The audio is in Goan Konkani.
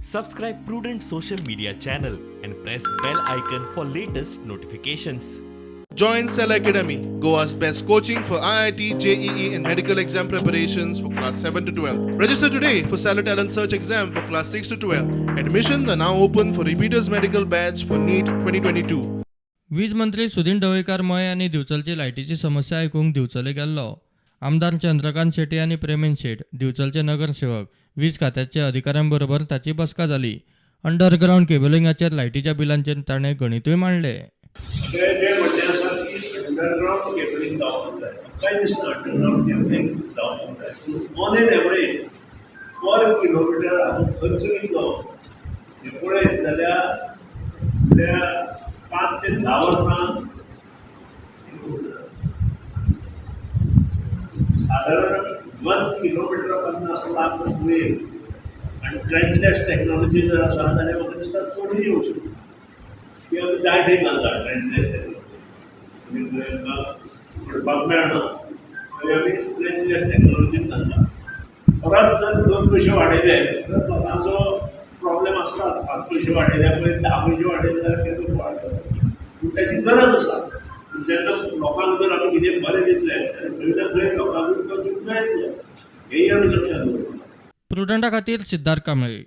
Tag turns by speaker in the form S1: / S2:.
S1: Subscribe Prudent social media channel and press bell icon for latest notifications.
S2: Join Cell Academy, Goa's best coaching for IIT, JEE, and medical exam preparations for class 7 to 12. Register today for Cellar Talent Search exam for class 6 to 12. Admissions are now open for repeaters medical batch for NEET 2022.
S3: वीज मंत्री सुदिन ढवळीकार मये आनी दिवचलची लायटीची समस्या आयकूंक दिवचले गेल्लो. आमदार चंद्रकांत शेट्ये आनी प्रेमेंद शेट, दिवचलचे नगरसेवक, वीज खात्याच्या अधिकाऱ्यां बरोबर ताची बसका जाली. अंडरग्रावंड केबलिंगाचेर लायटीच्या बिलांचेर ताणें गणितूय मांडलें.
S4: ते जे म्हणणें आसा की अंडरग्रावंड केबलिंग जावपाक जाय. म्हाकाय दिसता अंडरग्रावंड केबलिंग जावपाक जाय. पूण on an average per kilometre हाजो खर्च कितलो हें पळयत जाल्यार, फुडल्या 5 ते 10 वर्सां सादारण 1 किलोमिटर 50 लाख रुपये आनी ट्रेंचलेस टॅक्नॉलॉजी जर आसा जाल्यार म्हाका दिसता चडूय येवं शकता. ती आमी जाय थंय घालता. ट्रेंचलेस टॅक्नॉलॉजी म्हणपाक मेळना तरी आमी ट्रेंचलेस टॅक्नॉलॉजीन घालता. परत जर 2 पयशे वाडयले तर लोकांचो प्रॉब्लेम आसता. 5 पयशे वाडयले पळय, 10 पयशे वाडयले जाल्यार तेजो वाडटलो. पूण ताची गरज आसा. जेन्ना लोकांक जर आमी कितें बरें दितले जाल्यार खंय ना खंय लोकांकूय तो मेळटलो, हेंय आमी लक्षांत दवरपाक.
S3: प्रुडंटा खातीर सिद्धार्थ कांबळे.